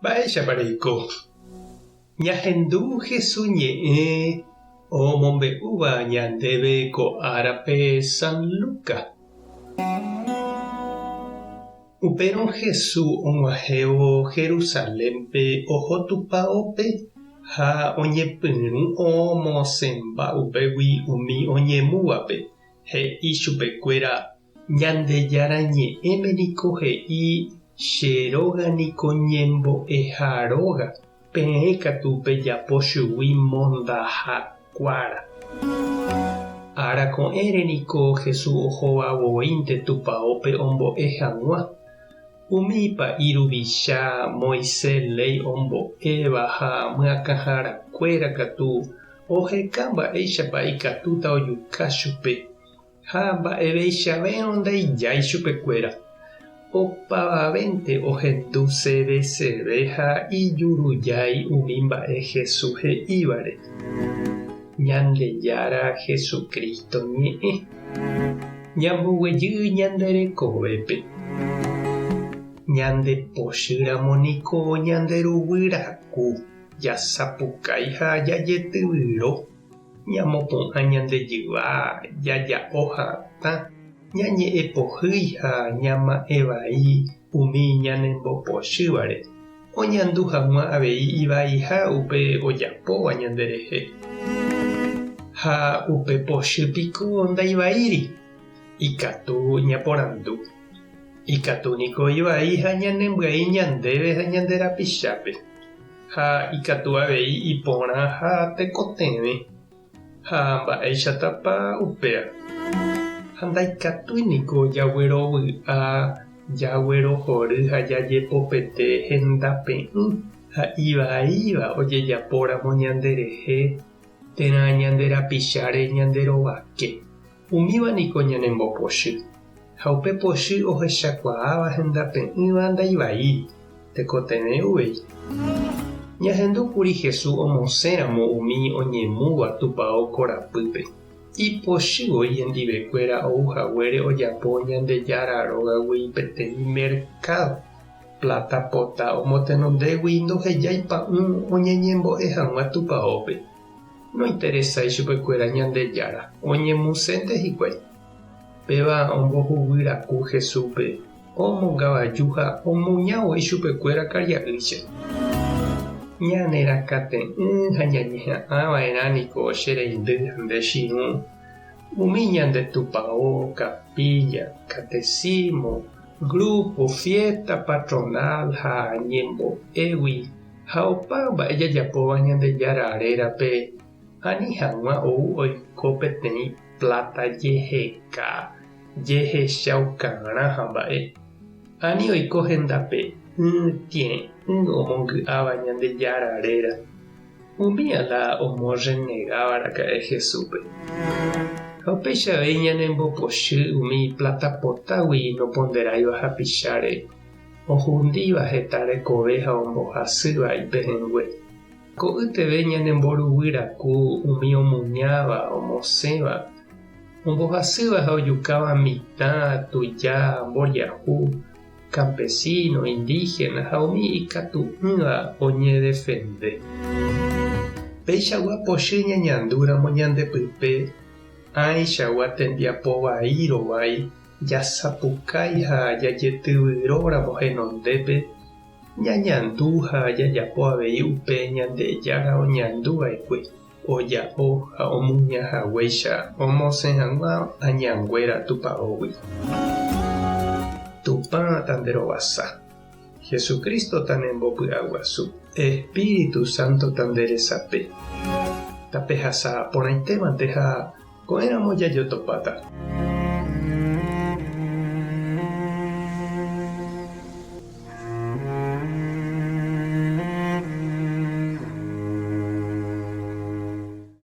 Mba'éichapa reiko? Ñahendu Hesu ñe'ẽ omombe'úva ñandéve ko árape San Luca. Upérõ Hesu og̃uahẽvo Jerusalénpe oho tupaópe ha oñepyrũ omosẽmba upégui umi oñemúvape, he'i chupekuéra, Ñandejára Ñe'ẽme niko he'i, Che róga niko ñembo'eha róga, peẽ katu pejapo chugui mondaha kuára. Ára ko'ẽre niko Jesús ohóva voínte tupaópe ombo'e hag̃ua. Umi pa'i ruvicha, Moisés léi ombo'éva ha myakãharakuéra katu oheka mba'éichapa ikatúta ojuka chupe. Ha mba'eveichavérõ ndaijái chupekuéra. Opavavénte ohendu seveseve ha ijurujái umi mba'e Jesús he'ívare. Ñandejára Jesucristo ñe'ẽ. Ñamboguejy ñande rekovépe. Ñande pochýramo niko ñande ruguy raku, jasapukái ha jajetyvyro. Ñamopu'ã ñande jyva, jaja'o hatã, ñañe'ẽ pohýi ha ñama'ẽ vai umi ñanembopochývare, oñandu hag̃ua avei ivaiha upe ojapóva ñanderehe. Ha upe pochy piko ndaivaíri? Ikatu ñaporandu. Ikatu niko ivai ha ñanembyai ñandéve ha ñande rapichápe. Ha ikatu avei iporã ha tekotevẽ. Ha mba'éichatapa upéva? Ha ndaikatúi niko jaguerovy'a, jaguerohory ha jajepopete hendape'ỹ ha ivaíva ojejapóramo ñanderehe térã ñande rapicháre ñande rovake. Umíva niko ñanembopochy, ha upe pochy ohechakuaáva hendape'ỹva ndaivaíri, tekotevẽ uvei. Ñahendu kuri Jesús omosẽramo umi oñemúva tupao korapýpe. Ipochy voi hendivekuéra ou haguére ojapo Ñandejára rógagui peteĩ merkádo. Pláta pota omotenondégui ndohejái pa'ũ oñeñembo'e hag̃ua tupaópe. Nointeresái chupekuéra Ñandejára, oñemusénte hikuái. Péva ombohuguyraku Jesúspe, omongavaju ha omuña voi chupekuéra karia'ýicha. Ñanerakate'ỹ ha ñañeha'ã va'erã niko che reindy ha nde chirũ, umi ñande tupao, capilla, catecismo, grupo, fiesta patronal ha ñembo'égui Ha opa mba'e jajapóva Ñandejára rérape ani hag̃ua ou oiko peteĩ pláta jeheka, jehechaukarã ha mba'e. Ani oiko hendape'ỹ tie'ỹ omongy'áva Ñandejára réra. Umía la omorrenegáva raka'e Jesúspe. Ha upéicha avei ñanembopochy umi pláta potágui noponderáiva hapicháre. Ohundíva heta rekove ha ombohasýva ipehẽngue. Ko'ýteve ñanemboruguy raku umi omuñáva, omosẽva, ombohasýva ha ojukáva mitã, tuja, mboriahu, campesino, indígena ha umi ikatu'ỹva oñedefende. Peichagua pochy ñañandúramo ñande pype ãichagua tembiapo vai rovái Jasapukái ha jajetyvyróramo henondépe, ñañandu ha jajapo avei upe Ñandejára oñandu va'ekue, oja'o ha omuña haguéicha omosẽ hag̃ua añanguéra tupaógui. Tupã tanderovasa. Jesucristo tanembopy'aguasu. Espíritu Santo tanderesape. Tapehasa porãitévante ha ko'ẽramo jajotopáta.